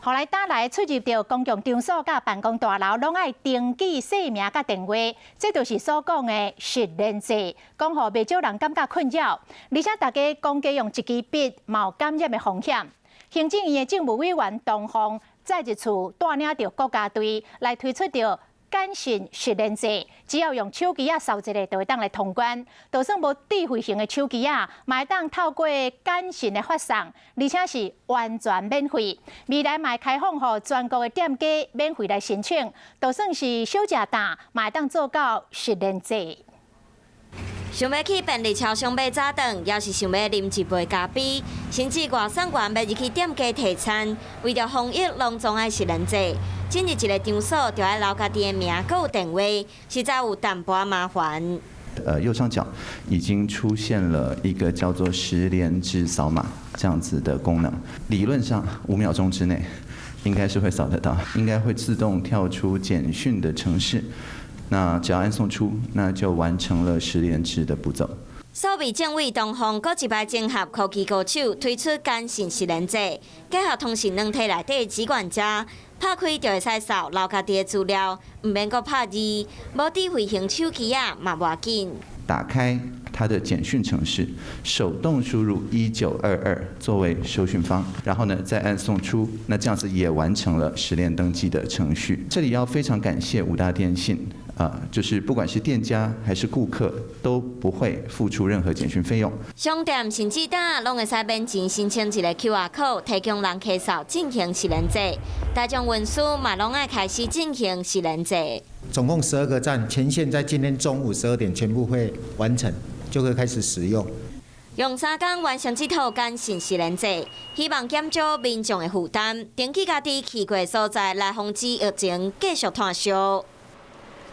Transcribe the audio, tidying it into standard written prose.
予來打來出入著公共場所佮辦公大樓，攏愛登記姓名佮電話，這就是所講的實聯制，講予袂少人感覺困擾。而且大家講加用一支筆，嘛有感染的風險。行政院的政務委員唐鳳再一次帶領著國家隊來推出著簡訊實聯制，只要用手機仔掃一下就會當來通關。就算無智慧型的手機仔，嘛會當透過簡訊的發送，而且是完全免費。未來嘛會開放予全國的店家免費來申請，就算是小食檔，嘛會當做到實聯制。想欲去便利超商買早頓，抑是想欲啉一杯咖啡，甚至外送員欲入去店家提餐，為著防疫，攏總愛實聯制。進入一个場所，就愛留家己的名佮電話，實在有淡薄仔麻煩。右上角已經出現了一個叫做實聯制掃碼這樣子的功能，理論上5秒鐘之內應該是會掃得到，應該會自動跳出簡訊的程式。那只要按送出，那就完成了實聯制的步驟。數位政委唐鳳閣一擺整合科技高手，推出簡訊實聯制，結合通訊軟體內底的志願者，拍開就會使掃留家己的資料，毋免閣拍字，無智慧型手機仔嘛無要緊。打開它的簡訊程式，手動輸入1922作為收訊方，然後呢再按送出，那這樣子也完成了實聯登記的程序。這裡要非常感謝五大電信。啊，就是不管是店家還是顧客，都不會付出任何簡訊費用。商店甚至呾攏會使免錢申請一个 QR code，提供人客掃進行實聯制。大眾運輸嘛攏愛開始進行實聯制。總共12個站，全線在今天中午12點全部會完成，就會開始使用。用3工完成這套簡訊實聯制，希望減少民眾的負擔，登記家己去過所在，來防止疫情繼續湠燒。